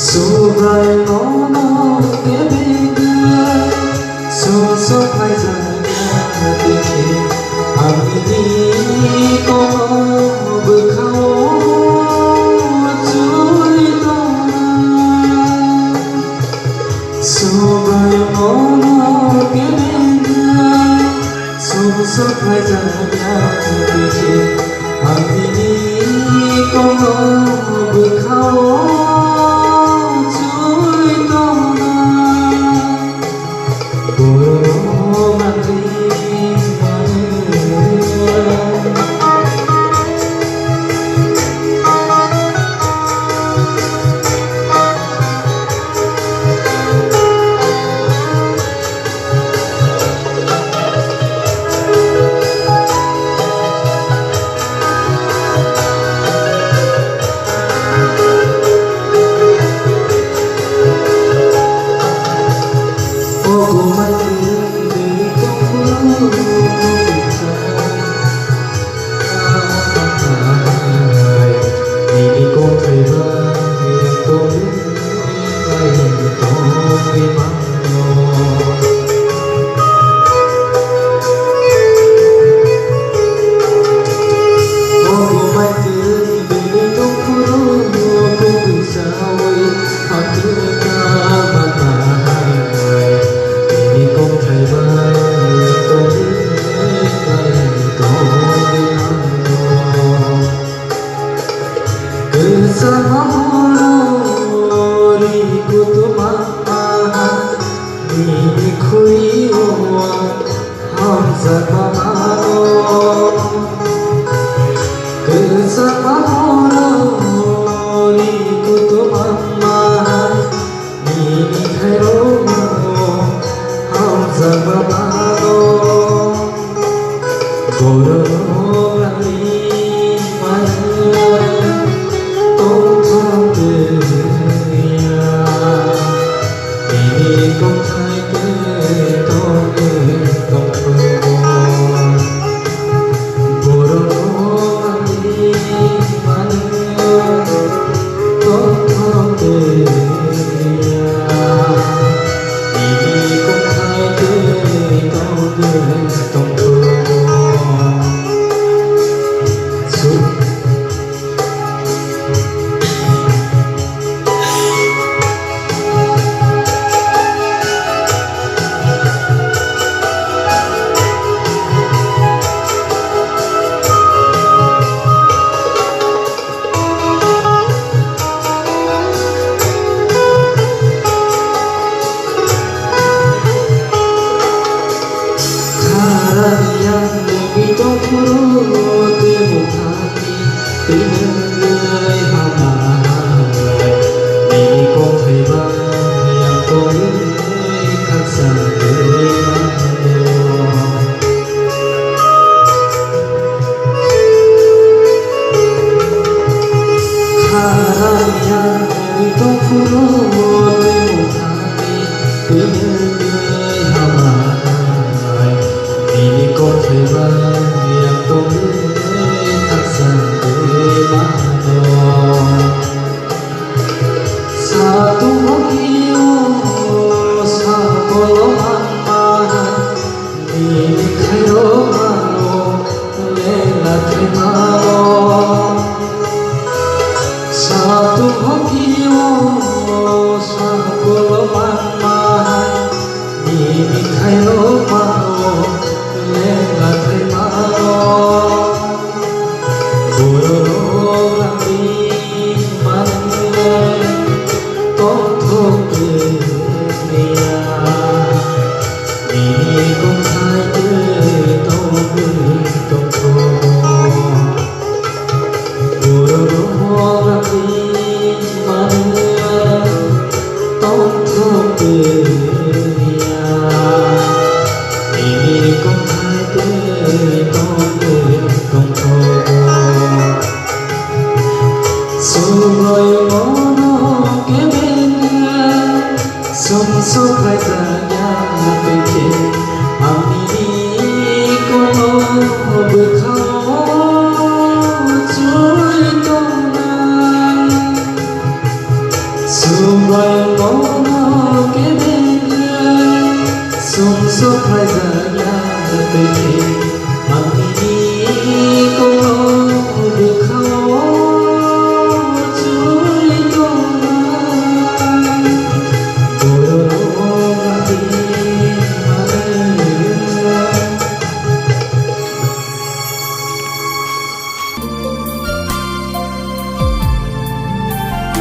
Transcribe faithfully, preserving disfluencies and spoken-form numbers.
Subraiyung no kebengwi sumsok khlaijak ya tei khe, ang nini kokno bwkhao chui tongna. Subraiyung no kebengwi sumsok khlaijak ya tei khe, ang nini kokno bwkhao chui tongna. Borok manwi mano. Kwchangma horo ri kutumama nini khuri o hamjakma mano. Kwchangma horo ri kutumama nini khairokno hamjakma mano. Borok rangni maya tongthok ya, nini tongthai khe tongwi tongthok. Subraiyung bono kebengkha, sumsok khlaijakya twi, amtini kok bwkhao churi tongnai bororok amtini bagwi.